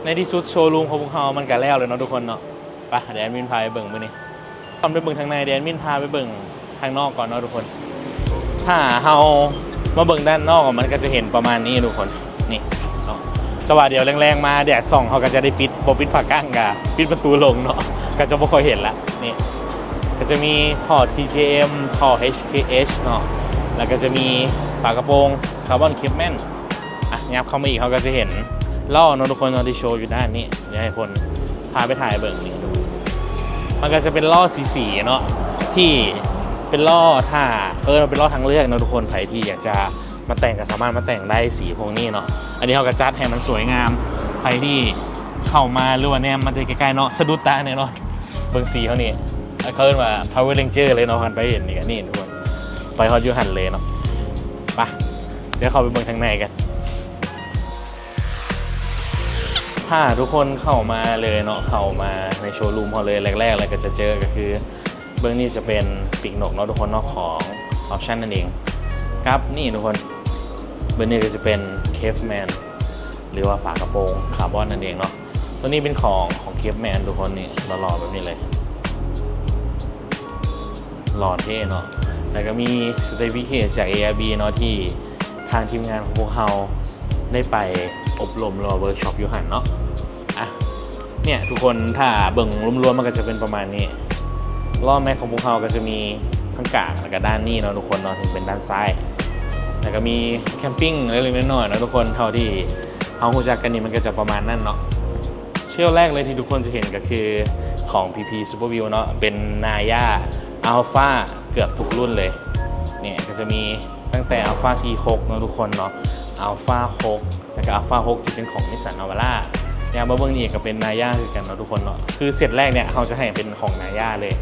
ໃນທີ່ສຸດໂຊຣູມຂອງພວກເຮົາມັນກໍແລ້ວແລ້ວເນາະທຸກຄົນເນາະ. ໄປ ດຽວແອດມິນພາໄປເບິ່ງມື້ນີ້ ກ່ອນໄປເບິ່ງທາງໃນ ດຽວແອດມິນພາໄປເບິ່ງທາງນອກກ່ອນເນາະທຸກຄົນ. ຖ້າເຮົາມາເບິ່ງດ້ານນອກ ມັນກໍຈະເຫັນປະມານນີ້ທຸກຄົນ ນີ້ເນາະ. ແຕ່ວ່າດຽວແລງໆມາແດດສ່ອງ ເຮົາກໍຈະໄດ້ປິດ ບໍ່ປິດຜ້າກັ້ງ ກໍປິດປະຕູລົງເນາະ ກໍຈະບໍ່ຄ່ອຍເຫັນລະ. ນີ້ກໍຈະມີທໍ່ ທີເຈເອັມ ທໍ່ ເອັດເຄເອັດເນາະ ແລ້ວກໍຈະມີຝາກະໂປງຄາບອນເຄບແມນ. ອ່ະ ຫຍັບເຂົ້າມາອີກ ເຮົາກໍຈະເຫັນລໍ້ເນາະທຸກຄົນເນາະ ທີ່ໂຊຢູ່ດ້ານນີ້. ດຽວໃຫ້ພົນພາໄປຖ່າຍເບິ່ງນີ້ ມັນກໍຈະເປັນລໍ້ສີໆເນາະ ທີ່ເປັນລໍ້ ຖ້າເອີ້ນວ່າເປັນລໍ້ທາງເລືອກເນາະທຸກຄົນ. ໃຜທີ່ຢາກຈະມາແຕ່ງກໍສາມາດມາແຕ່ງໄດ້ສີພວກນີ້ເນາະ. ອັນນີ້ເຮົາກໍຈັດໃຫ້ມັນສວຍງາມ ໃຜທີ່ເຂົ້າມາ ຫຼືວ່າແນມມາແຕ່ໃກ້ໆເນາະ ສະດຸດຕາແນ່ນອນ. ເບິ່ງສີເຮົານີ້ ເຂົາເອີ້ນວ່າ Power Ranger ເລີຍເນາະ. ຄັນໄປເຫັນນີ້ກໍນີ້ທຸກຄົນ ໄປຮອດຢູ່ຫັ້ນເລີຍເນາະ. ໄປ ດຽວເຂົ້າໄປເບິ່ງທາງໃນກັນ. ພາທຸກຄົນເຂົ້າມາເລີຍເນາະ ເຂົ້າມາໃນໂຊຣູມເຮົາເລີຍ. ແລກໆເລີຍກໍຈະເຈີກໍຄື ເບື້ອງນີ້ຈະເປັນປີກນົກເນາະທຸກຄົນເນາະ ຂອງ Option ນັ້ນເອງ ກັບນີ້ທຸກຄົນ ເບື້ອງນີ້ກໍຈະເປັນ Caveman ຫຼືວ່າຝາກະໂປງຄາບອນນັ້ນເອງເນາະ. ຕົວນີ້ເປັນຂອງ ຂອງ Caveman ທຸກຄົນ ນີ້ຫຼໍ່ໆແບບນີ້ເລີຍ ຫຼໍ່ເທ່ເນາະ. ແລ້ວກໍມີ Certificate ຈາກ ເອ ອາ ບີ ເນາະ ທີ່ທາງທີມງານຂອງພວກເຮົາໄດ້ໄປອົບຮົມ ຫຼືວ່າ workshop ຢູ່ຫັ້ນເນາະ. ອ່ະ ເນີ້ຍທຸກຄົນ ຖ້າເບິ່ງລວມໆ ມັນກໍຈະເປັນປະມານນີ້. ລໍ້ແມັກຂອງພວກເຮົາກໍຈະມີທັງກາງ ແລ້ວກໍດ້ານນີ້ເນາະທຸກຄົນເນາະ ເປັນດ້ານຊ້າຍ ແລ້ວກໍມີ Camping ເລັກໆນ້ອຍໆເນາະທຸກຄົນ. ເທົ່າທີ່ເຮົາຮູ້ຈັກກັນນີ້ ມັນກໍຈະປະມານນັ້ນເນາະ. ເຊວແລກເລີຍທີ່ທຸກຄົນຈະເຫັນກໍຄືຂອງ ພີ ພີ Super View ເນາະ ເປັນ Naya Alpha ເກືອບທຸກລຸ້ນເລີຍ. ນີ້ກໍຈະມີຕັ້ງແຕ່ Alpha ທີຫົກເນາະທຸກຄົນເນາະ Alpha ຫົກ ແລ້ວກໍ Alpha ຫົກ ທີ່ເປັນຂອງ Nissan Navara. ຍາມມາເບິ່ງນີ້ກໍເປັນ Naya ຄືກັນເນາະທຸກຄົນເນາະ. ຄືເຊັດແລກເນີ້ຍ ເຮົາຈະໃຫ້ເປັນຂອງ Naya ເລີຍ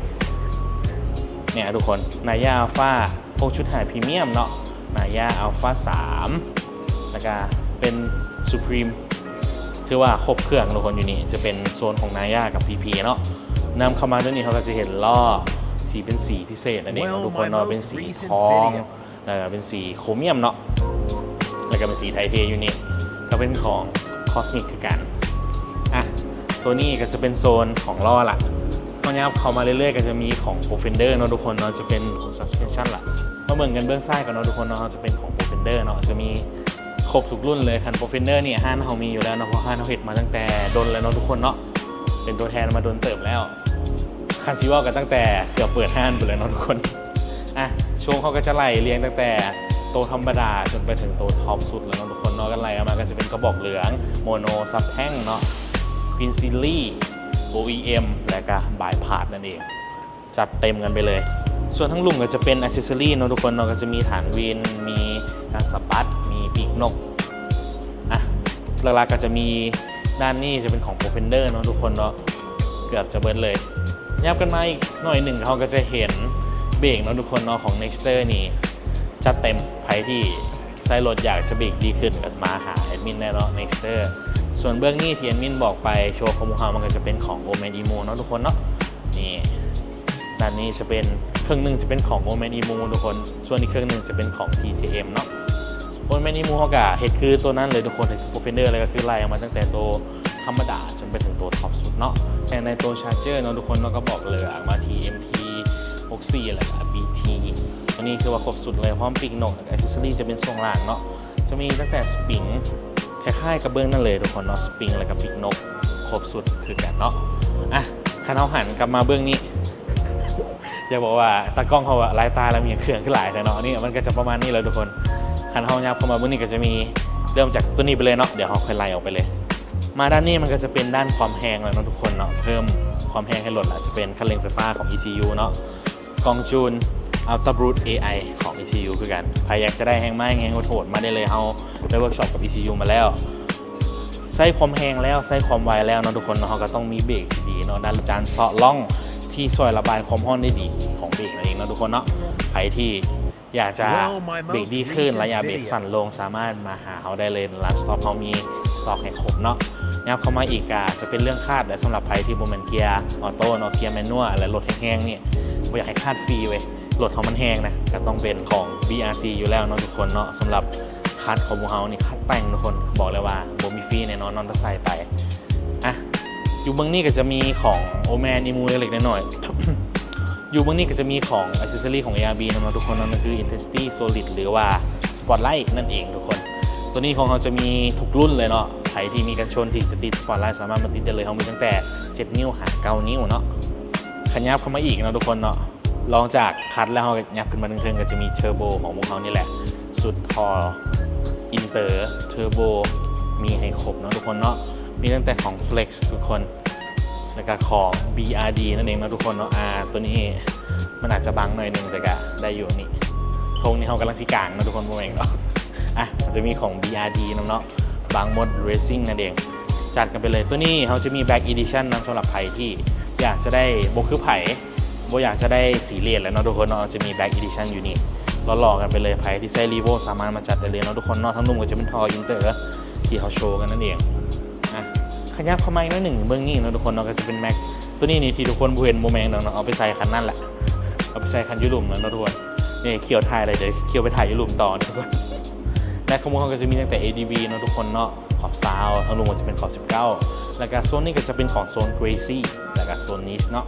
ເນີ້ຍທຸກຄົນ Naya Alpha ຫົກຈຸດຫ້າ Premium ເນາະ Naya Alpha ສາມ ແລ້ວກໍເປັນ Supreme ຖືວ່າຄົບເຄື່ອງທຸກຄົນ. ຢູ່ນີ້ຈະເປັນໂຊນຂອງ Naya ກັບ ພີ ພີ ເນາະ. ນຳເຂົ້າມາຕົວນີ້ ເຮົາກໍຈະເຫັນລໍ້ທີ່ເປັນສີພິເສດນັ້ນເອງເນາະທຸກຄົນເນາະ ເປັນສີທອງ ແລ້ວກໍເປັນສີໂຄຣມຽມເນາະ ແລ້ວກໍເປັນສີໄທເທຢູ່ນີ້ ກໍເປັນຂອງ Cosmic ຄືກັນ. ອ່ະ ຕົວນີ້ກໍຈະເປັນໂຊນຂອງລໍ້ລະ. ເຮົາຫຍັບເຂົ້າມາເລື້ອຍໆ ກໍຈະມີຂອງ Profender ເນາະທຸກຄົນເນາະ ຈະເປັນຂອງ Suspension ລະ. ມາເບິ່ງກັນເບື້ອງຊ້າຍກ່ອນເນາະທຸກຄົນເນາະ ເຮົາຈະເປັນຂອງ Profender ເນາະ ຈະມີຄົບທຸກລຸ້ນເລີຍ. ຄັນ Profender ນີ້ຮ້ານເຮົາມີຢູ່ແລ້ວເນາະ ເພາະຮ້ານເຮົາເຮັດມາຕັ້ງແຕ່ດົນແລ້ວເນາະທຸກຄົນເນາະ ເປັນຕົວແທນມາດົນເຕີບແລ້ວ. ຄັນຊິເວົ້າກໍຕັ້ງແຕ່ເກືອບເປີດຮ້ານພຸ້ນແຫຼະເນາະທຸກຄົນ. ອ່ະ ໂຊກເຮົາກໍຈະໄລ່ລຽງຕັ້ງແຕ່ໂຕທຳມະດາຈົນໄປເຖິງໂຕທັອບສຸດແລ້ວເນາະທຸກຄົນເນາະ. ກັນໄລ່ອອກມາກໍຈະເປັນກະບອກເຫຼືອງ Mono Sub Tank ເນາະ Queen Series ໂອອີເອັມ ແລະກະ Bypass ນັ້ນເອງ ຈັດເຕັມກັນໄປເລີຍ. ສ່ວນທາງລຸ່ມກໍຈະເປັນ Accessory ເນາະທຸກຄົນເນາະ ກໍຈະມີຖານວິນ ມີການສະບັດ ມີປີກນົກ. ອ່ະ ຫຼັກໆກໍຈະມີດ້ານນີ້ຈະເປັນຂອງ Profender ເນາະທຸກຄົນເນາະ ເກືອບຈະເບິດເລີຍ. ຫຍັບກັນມາອີກໜ້ອຍໜຶ່ງ ເຮົາກໍຈະເຫັນເບຣກເນາະທຸກຄົນເນາະ ຂອງ Nexter ນີ້ຈັດເຕັມ. ໃຜທີ່ໃຊ້ລົດຢາກຈະເບຣກດີຂຶ້ນ ກໍມາຫາແອດມິນໄດ້ເນາະ Nexter. ສ່ວນເບື້ອງນີ້ທີ່ແອດມິນບອກໄປ ໂຊກຂອງພວກເຮົາມັນກໍຈະເປັນຂອງ Omen Emu ເນາະທຸກຄົນເນາະ. ນີ້ ດ້ານນີ້ຈະເປັນ ເຄິ່ງໜຶ່ງຈະເປັນຂອງ Omen Emu ທຸກຄົນ ສ່ວນອີກເຄິ່ງໜຶ່ງຈະເປັນຂອງ ທີເຈເອັມ ເນາະ. Omen Emu ເຮົາກະເຮັດຄືໂຕນັ້ນເລີຍທຸກຄົນ ເຮັດຄື Profender ເລີຍ ກໍຄືໄລ່ອອກມາຕັ້ງແຕ່ໂຕທຳມະດາຈົນໄປເຖິງໂຕທັອບສຸດເນາະ. ແຕ່ໃນໂຕ Charger ເນາະທຸກຄົນເນາະ ກະບອກເຫຼືອອອກມາທີ່ ເອັມທີຫົກສິບສີ່ ແລ້ວກະ ບີທີ ຕົວນີ້ຄືວ່າຄົບສຸດເລີຍ ພ້ອມປີກນົກ ແລະ Accessory ຈະເປັນຊ່ວງລ່າງເນາະ. ຈະມີຕັ້ງແຕ່ Spring ຄ້າຍໆກັບເບື້ອງນັ້ນເລີຍທຸກຄົນເນາະ Spring ແລ້ວກະປີກນົກ ຄົບສຸດຄືກັນເນາະ. ອ່ະ ຄັນເຮົາຫັນກັບມາເບື້ອງນີ້ ຢາກບອກວ່າຕາກ້ອງເຮົາອະ ຫຼາຍຕາແລ້ວ ມີຫຍັງເຄື່ອງຄືຫຼາຍແທ້ເນາະ. ນີ້ມັນກໍຈະປະມານນີ້ແຫຼະທຸກຄົນ. ຄັນເຮົາຫຍັບເຂົ້າມາເບື້ອງນີ້ກໍຈະມີ ເລີ່ມຈາກຕົວນີ້ໄປເລີຍເນາະ ດຽວເຮົາຄ່ອຍໄລ່ອອກໄປເລີຍ. ມາດ້ານນີ້ມັນກໍຈະເປັນດ້ານຄວາມແຮງແລ້ວເນາະທຸກຄົນເນາະ ເພີ່ມຄວາມແຮງໃຫ້ລົດລະ ຈະເປັນຄັນເລັ່ງໄຟຟ້າຂອງ ECU ເນາະ ກ່ອງຈູນ Ultra Boost ເອໄອ ຂອງ ECU ຄືກັນ. ໃຜຢາກຈະໄດ້ແຮງມ້າແຮງໂຫດໆ ມາໄດ້ເລີຍ ເຮົາໄປ workshop ກັບ ECU ມາແລ້ວ. ໃຊ້ຄວາມແຮງແລ້ວ ໃຊ້ຄວາມໄວແລ້ວເນາະທຸກຄົນເນາະ ເຮົາກໍຕ້ອງມີເບຣກທີ່ດີເນາະ ດ້ານຈານເຊາະລ່ອງທີ່ຊ່ວຍລະບາຍຄວາມຮ້ອນໄດ້ດີຂອງເບຣກນັ້ນເອງເນາະທຸກຄົນເນາະ. ໃຜທີ່ຢາກຈະເບຣກດີຂຶ້ນ ໄລຍະເບຣກສັ້ນລົງ ສາມາດມາຫາເຮົາໄດ້ເລີຍ ຮ້ານ Stop ເຮົາມີ stock ໃຫ້ຄົບເນາະ. ຫຍັບເຂົ້າມາອີກກະຈະເປັນເລື່ອງຄາດ ແລະ ສຳລັບໃຜທີ່ບໍ່ແມ່ນເກຍ Auto ເນາະ ເກຍ Manual ແລະ ລົດແຮງໆນີ້ ບໍ່ຢາກໃຫ້ຄາດຟຣີເວີຍ ລົດເຮົາມັນແຮງນະ ກະຕ້ອງເປັນຂອງ BRC ຢູ່ແລ້ວເນາະທຸກຄົນເນາະ. ສຳລັບ ຄັດຂອງພວກເຮົານີ້ ຄັດແຕ່ງທຸກຄົນ ບອກເລີຍວ່າບໍ່ມີຟຣີແນ່ນອນ ນອນຕາໃສ່ໄປ. ອ່ະ ຢູ່ເບື້ອງນີ້ກໍຈະມີຂອງ ໂອແມ່ນ ອີ່ໝູເລັກໆນ້ອຍໆ ຢູ່ເບື້ອງນີ້ກໍຈະມີຂອງ accessory ຂອງ ເອ ອາ ບີ ນຳເນາະທຸກຄົນເນາະ ນັ້ນຄື Intensity Solid ຫຼືວ່າ Spotlight ນັ້ນເອງທຸກຄົນ. ຕົວນີ້ຂອງເຮົາຈະມີທຸກລຸ້ນເລີຍເນາະ ໃຜທີ່ມີກັນຊົນທີ່ຈະຕິດ Spotlight ສາມາດມາຕິດໄດ້ເລີຍ. ເຮົາມີຕັ້ງແຕ່ເຈັດນິ້ວຫາເກົ້ານິ້ວເນາະ. ຂະຫຍັບເຂົ້າມາອີກເນາະທຸກຄົນເນາະ ລອງຈາກຄັດແລ້ວ ເຮົາກໍຫຍັບຂຶ້ນມາເທິງໆ ກໍຈະມີ Turbo ຂອງພວກເຮົານີ້ແຫຼະ ຊຸດທໍ່ Inter Turbo ມີໃຫ້ຄົບເນາະທຸກຄົນເນາະ. ມີຕັ້ງແຕ່ຂອງ Flex ທຸກຄົນ ແລ້ວກໍຂອງ BRD ນັ້ນເອງເນາະທຸກຄົນເນາະ. ອາ ຕົວນີ້ມັນອາດຈະບັງໜ້ອຍໜຶ່ງ ແຕ່ກໍໄດ້ຢູ່. ນີ້ ທົ່ງນີ້ເຮົາກຳລັງຊິກາງເນາະທຸກຄົນ ບໍ່ແມ່ນດອກ. ອາ ມັນຈະມີຂອງ BRD ນຳເນາະ Bangmot Racing ນັ້ນເອງ. ຈັດກັນໄປເລີຍ. ຕົວນີ້ເຮົາຈະມີ Black Edition ນຳ ສຳລັບໃຜທີ່ຢາກຈະໄດ້ບໍ່ຄືໃຜ ບໍ່ຢາກຈະໄດ້ສີເລດແຫຼະເນາະທຸກຄົນເນາະ ຈະມີ Black Edition ຢູ່ນີ້ ຫຼໍ່ໆກັນໄປເລີຍ. ໃຜທີ່ໃຊ້ Revo ສາມາດມາຈັດໄດ້ເລີຍເນາະທຸກຄົນເນາະ. ທາງລຸ່ມກໍຈະເປັນທໍ່ Inter ທີ່ເຮົາໂຊກັນນັ້ນເອງ. ອາ ຂະຫຍັບເຂົ້າມາອີກໜ້ອຍໜຶ່ງ ເບິ່ງນີ້ເນາະທຸກຄົນເນາະ ກໍຈະເປັນ Max. ຕົວນີ້ນີ້ທີ່ທຸກຄົນບໍ່ເຫັນບໍ່ແມ່ນດອກເນາະ ເອົາໄປໃສ່ຄັນນັ້ນແຫຼະ ເອົາໄປໃສ່ຄັນຢູ່ລຸ່ມແລ້ວເນາະທຸກຄົນ. ນີ້ ຂ້ຽວຖ່າຍໄດ້ເດີ ຂ້ຽວໄປຖ່າຍຢູ່ລຸ່ມຕໍ່ເນາະທຸກຄົນ. ແມັກຂອງພວກເຮົາກໍຈະມີຕັ້ງແຕ່ ADV ເນາະທຸກຄົນເນາະ ຂອບຊາວ ທາງລຸ່ມກໍຈະເປັນຂອບສິບເກົ້າ ແລ້ວກໍໂຊນນີ້ກໍຈະເປັນຂອງໂຊນ Crazy ແລ້ວກໍໂຊນ Niche ເນາະ.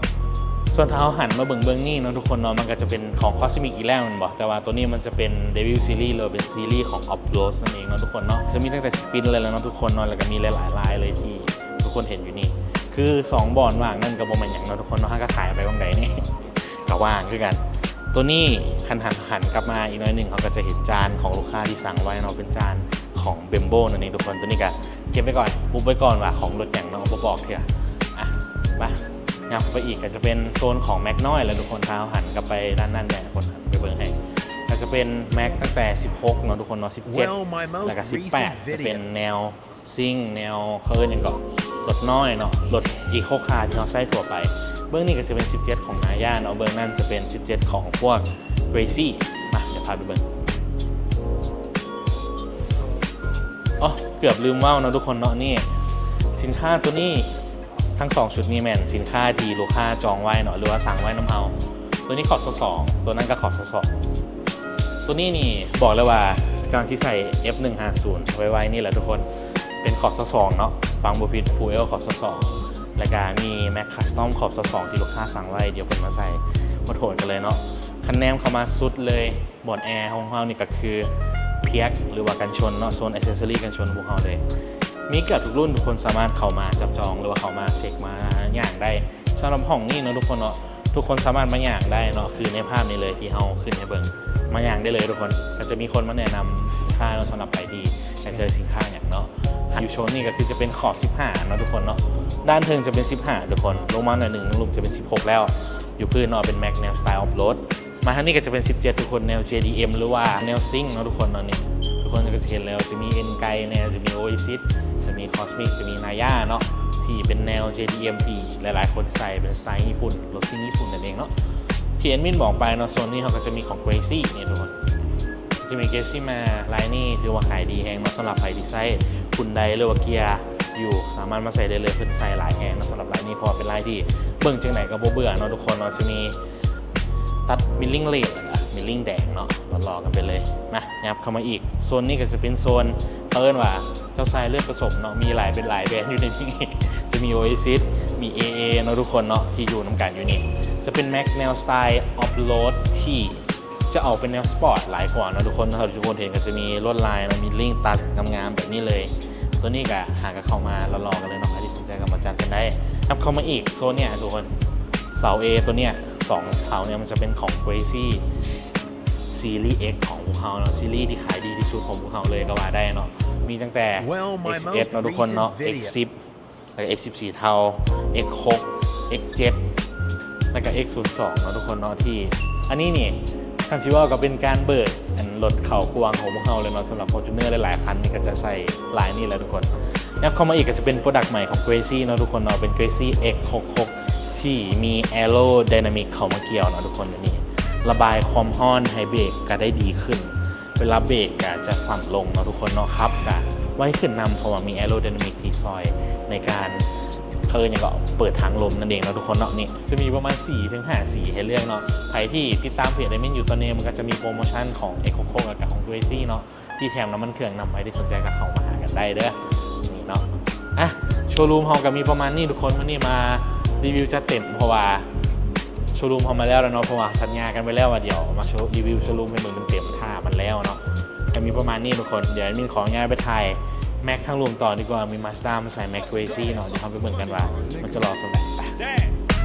ສ່ວນຖ້າເຮົາຫັນມາເບິ່ງເບື້ອງນີ້ເນາະທຸກຄົນເນາະ ມັນກໍຈະເປັນຂອງ Cosmic ອີກແລ້ວແມ່ນບໍ່? ແຕ່ວ່າຕົວນີ້ມັນຈະເປັນ Devil Series ຫຼືວ່າເປັນຊີຣີຂອງ Obros ນັ້ນເອງເນາະທຸກຄົນເນາະ. ຈະມີຕັ້ງແຕ່ Spin ເລີຍແຫຼະເນາະທຸກຄົນເນາະ ແລ້ວກໍມີຫຼາຍໆລາຍເລີຍທີ່ທຸກຄົນເຫັນຢູ່ນີ້. ຄືສອງບ່ອນວ່າງນັ້ນກໍບໍ່ແມ່ນຫຍັງເນາະທຸກຄົນເນາະ ເຮົາກໍຂາຍໄປຫວ່າງໃດນີ້ ກໍວ່າງຄືກັນ. ຕົວນີ້ຄັນຫັນ ຫັນກັບມາອີກໜ້ອຍໜຶ່ງ ເຮົາກໍຈະເຫັນຈານຂອງລູກຄ້າທີ່ສັ່ງໄວ້ເນາະ ເປັນຈານຂອງ Brembo ນັ້ນເອງທຸກຄົນ. ຕົວນີ້ກໍເກັບໄວ້ກ່ອນ ອຸບໄວ້ກ່ອນວ່າຂອງລົດຫຍັງເນາະ ບໍ່ບອກເທື່ອ. ອະ ມາ ຫຍັບເຂົ້າໄປອີກກໍຈະເປັນໂຊນຂອງ Max ນ້ອຍແລ້ວທຸກຄົນ. ຖ້າເຮົາຫັນກັບໄປດ້ານນັ້ນແດ່ ຄົນຫັນໄປເບິ່ງໃຫ້ ກໍຈະເປັນ Max ຕັ້ງແຕ່ສິບຫົກເນາະທຸກຄົນເນາະ ສິບເຈັດ ແລ້ວກໍສິບແປດ ຈະເປັນແນວ Sync ແນວ ເຂົາເອີ້ນຫຍັງເກາະ ລົດນ້ອຍເນາະ ລົດ Eco Car ທີ່ເຮົາໃຊ້ທົ່ວໄປ. ເບື້ອງນີ້ກໍຈະເປັນສິບເຈັດຂອງ Naya ເນາະ ເບື້ອງນັ້ນຈະເປັນສິບເຈັດຂອງພວກ Crazy. ມາ ດຽວພາໄປເບິ່ງ. ອໍ ເກືອບລືມເວົ້າເນາະທຸກຄົນເນາະ ນີ້ ສິນຄ້າຕົວນີ້ ທັງສອງຊຸດນີ້ແມ່ນສິນຄ້າທີ່ລູກຄ້າຈອງໄວ້ເນາະ ຫຼືວ່າສັ່ງໄວ້ນຳເຮົາ. ຕົວນີ້ຂອບຊາວສອງ ຕົວນັ້ນກໍຂອບຊາວສອງ. ຕົວນີ້ນີ້ບອກເລີຍວ່າກຳລັງຊິໃສ່ F ໜຶ່ງຫ້າສູນ ໄວໆນີ້ແຫຼະທຸກຄົນ ເປັນຂອບຊາວສອງເນາະ ຟັງບໍ່ຜິດ Full L ຂອບຊາວສອງ ແລ້ວກໍມີ Max Custom ຂອບຊາວສອງທີ່ລູກຄ້າສັ່ງໄວ້ ດຽວເພິ່ນມາໃສ່ ມາໂທດກັນເລີຍເນາະ. ຄັນແນມເຂົ້າມາສຸດເລີຍ ບ່ອນແອຂອງເຮົານີ້ກໍຄືເພັກ ຫຼືວ່າກັນຊົນເນາະ ໂຊນ accessory ກັນຊົນຂອງພວກເຮົາເລີຍ. ມີເກືອບທຸກລຸ້ນ ທຸກຄົນສາມາດເຂົ້າມາຈັບຈອງ ຫຼືວ່າເຂົ້າມາເຊັກມາຍ່າງໄດ້. ສຳລັບຫ້ອງນີ້ເນາະທຸກຄົນເນາະ ທຸກຄົນສາມາດມາຍ່າງໄດ້ເນາະ ຄືໃນພາບນີ້ເລີຍທີ່ເຮົາຂຶ້ນໃຫ້ເບິ່ງ ມາຍ່າງໄດ້ເລີຍທຸກຄົນ. ກໍຈະມີຄົນມາແນະນຳສິນຄ້າເນາະ ສຳລັບໃຜທີ່ຢາກຈະໄດ້ສິນຄ້າຫຍັງເນາະ. ຢູ່ໂຊນນີ້ກໍຄືຈະເປັນຂອບສິບຫ້າເນາະທຸກຄົນເນາະ ດ້ານເທິງຈະເປັນສິບຫ້າທຸກຄົນ ລົງມາໜ້ອຍໜຶ່ງ ລຸ່ມຈະເປັນສິບຫົກແລ້ວ. ຢູ່ພື້ນເນາະ ເປັນ Max ແນວ Style Off-Road ມາທາງນີ້ກໍຈະເປັນສິບເຈັດທຸກຄົນ ແນວ JDM ຫຼືວ່າແນວ Sync ເນາະທຸກຄົນເນາະ. ນີ້ທຸກຄົນກໍຈະເຫັນແລ້ວ ຈະມີ N-Guy ແນ່ ຈະມີ Oasis ຈະມີ Cosmic ຈະມີ Naya ເນາະ ທີ່ເປັນແນວ JDM ທີ່ຫຼາຍໆຄົນໃສ່ ເປັນສະໄຕລ໌ຍີ່ປຸ່ນ ລົດ Sync ຍີ່ປຸ່ນນັ້ນເອງເນາະ. ທີ່ແອດມິນບອກໄປເນາະ ໂຊນນີ້ເຮົາກໍຈະມີຂອງ Crazy ນີ້ທຸກຄົນ ຈະມີ Crazy ມາ ລາຍນີ້ຖືວ່າຂາຍດີແຮງເນາະ ສຳລັບໃຜທີ່ໃຊ້ Hyundai ຫຼືວ່າ Kia ຢູ່ ສາມາດມາໃສ່ໄດ້ເລີຍ ເພິ່ນໃສ່ຫຼາຍແຮງເນາະ ສຳລັບລາຍນີ້ ເພາະວ່າເປັນລາຍທີ່ເບິ່ງຈັ່ງໃດກໍບໍ່ເບື່ອເນາະທຸກຄົນເນາະ. ຈະມີ ຕັດ Milling Red ແລ້ວກໍ Milling ແດງເນາະ ຫຼໍ່ໆກັນໄປເລີຍ. ມາ ຫຍັບເຂົ້າມາອີກ ໂຊນນີ້ກໍຈະເປັນໂຊນ ເຂົາເອີ້ນວ່າເຈົ້າຊາຍເລືອດປະສົມເນາະ ມີຫຼາຍ ເປັນຫຼາຍແບຣນຢູ່ໃນທີ່ນີ້ ຈະມີ Oasis ມີ ເອເອ ເນາະທຸກຄົນເນາະ ທີ່ຢູ່ນຳກັນຢູ່ນີ້. ຈະເປັນ Max ແນວ Style Off-Road ທີ່ຈະອອກເປັນແນວ Sport ຫຼາຍກວ່າເນາະທຸກຄົນ. ເທົ່າທີ່ທຸກຄົນເຫັນກໍຈະມີລວດລາຍເນາະ Milling ຕັດງາມໆແບບນີ້ເລີຍ. ຕົວນີ້ກໍຫາກໍເຂົ້າມາຫຼໍ່ໆກັນເລີຍເນາະ ໃຜທີ່ສົນໃຈກໍມາຈັດກັນໄດ້. ຫຍັບເຂົ້າມາອີກ ໂຊນເນີ້ຍທຸກຄົນ ເສົາ A ຕົວເນີ້ຍ ສອງເສົາເນີ້ຍ ມັນຈະເປັນຂອງ Crazy Series X ຂອງພວກເຮົາເນາະ ຊີຣີທີ່ຂາຍດີທີ່ສຸດຂອງພວກເຮົາເລີຍກໍວ່າໄດ້ເນາະ. ມີຕັ້ງແຕ່ X ສິບເອັດເນາະທຸກຄົນເນາະ X ສິບ ແລ້ວກໍ X ສິບສີ່ເທົາ X ຫົກ X ເຈັດ ແລ້ວກໍ X ສູນສອງເນາະທຸກຄົນເນາະ. ທີ່ອັນນີ້ນີ້ ຄັນຊິເວົ້າກໍເປັນການເບີດອັນລົດເຂົ້າກວ້າງຂອງພວກເຮົາເລີຍເນາະ. ສຳລັບ Fortuner ຫຼາຍໆຄັນນີ້ກໍຈະໃສ່ລາຍນີ້ແຫຼະທຸກຄົນ. ຫຍັບເຂົ້າມາອີກກໍຈະເປັນ product ໃໝ່ຂອງ Crazy ເນາະທຸກຄົນເນາະ ເປັນ Crazy X ຫົກຫົກ ທີ່ມີ Aerodynamic ເຂົ້າມາກ່ຽວເນາະທຸກຄົນ. ອັນນີ້ລະບາຍຄວາມຮ້ອນໃຫ້ເບຣກກໍໄດ້ດີຂຶ້ນ ເວລາເບຣກກໍຈະສັ້ນລົງເນາະທຸກຄົນເນາະ. ຂັບກໍໄວຂຶ້ນນຳ ເພາະວ່າມີ Aerodynamic ທີ່ຊ່ອຍໃນການ ເຂົາເອີ້ນຫຍັງເກາະ ເປີດທາງລົມນັ້ນເອງເນາະທຸກຄົນເນາະ. ນີ້ຈະມີປະມານສີ່ເຖິງຫ້າສີໃຫ້ເລືອກເນາະ. ໃຜທີ່ຕິດຕາມເພຈແອດມິນຢູ່ຕອນນີ້ ມັນກໍຈະມີໂປຣໂມຊັນຂອງ X ຫົກຫົກ ແລ້ວກໍຂອງ Crazy ເນາະ ທີ່ແຖມນ້ຳມັນເຄື່ອງນຳ. ໃຜທີ່ສົນໃຈກໍເຂົ້າມາຫາກັນໄດ້ເດີ. ນີ້ເນາະ ອ່ະ ໂຊ ว์ຣູມເຮົາກໍມີປະມານນີ້ທຸກຄົນ ມື້ນີ້ມາຣີວິວຈັດເຕັມ ເພາະວ່າໂຊว์ຣູມເຮົາມາແລ້ວແລ້ວເນາະ ເພາະວ່າສັນຍາກັນໄວ້ແລ້ວວ່າດຽວມາໂຊ ຣີວິວໂຊว์ຣູມໃຫ້ເບິ່ງເຕັມໆ ຖ້າມັນແລ້ວເນາະ ກໍມີປະມານນີ້ທຸກຄົນ ດຽວແອດມິນຂໍຍ້າຍໄປຖ່າຍແມັກທາງລຸ່ມຕໍ່ດີກວ່າ ມີມາສຕາມາໃສ່ແມັກເຄຣຊີເນາະ ດຽວເຮົາໄປເບິ່ງກັນວ່າມັນຈະຫຼໍ່ສ່ຳໃດ.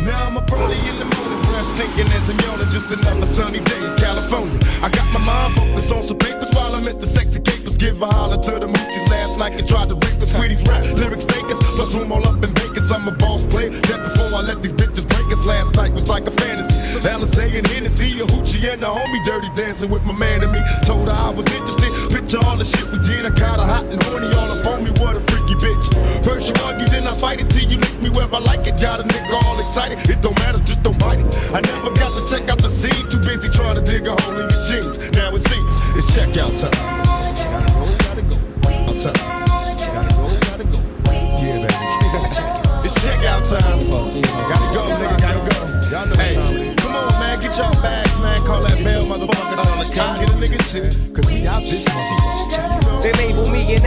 Now I'm a brody in the morning, breath stinking as I'm yawning. Just another sunny day in California. I got my mind focused on some papers while I'm at the sexy capers. Give a holler to the moochies last night and tried to rape us. Sweeties rap lyrics take us, plus room all up in Vegas. I'm a boss player. That before I let these bitches break us. Last night was like a fantasy. Alizé and Hennessy, a hoochie and a homie dirty dancing with my man and me. Told her I was interested. Picture all the shit we did. I got her hot and horny all up on me. What a freaky bitch. First you argue, then I fight it till you lick me where I like it. Got a nigga all excited. It don't matter, just don't bite it. I never got to check out the scene. Too busy trying to dig a hole in your jeans. Now it seems it's checkout time. Out time. Yeah, baby. It's checkout time. Gotta go, nigga, gotta go. Hey, come on, man, get your bags, man. Call that bell, motherfucker. Time to get a nigga shit. 'Cause we out this motherfucker. They label me an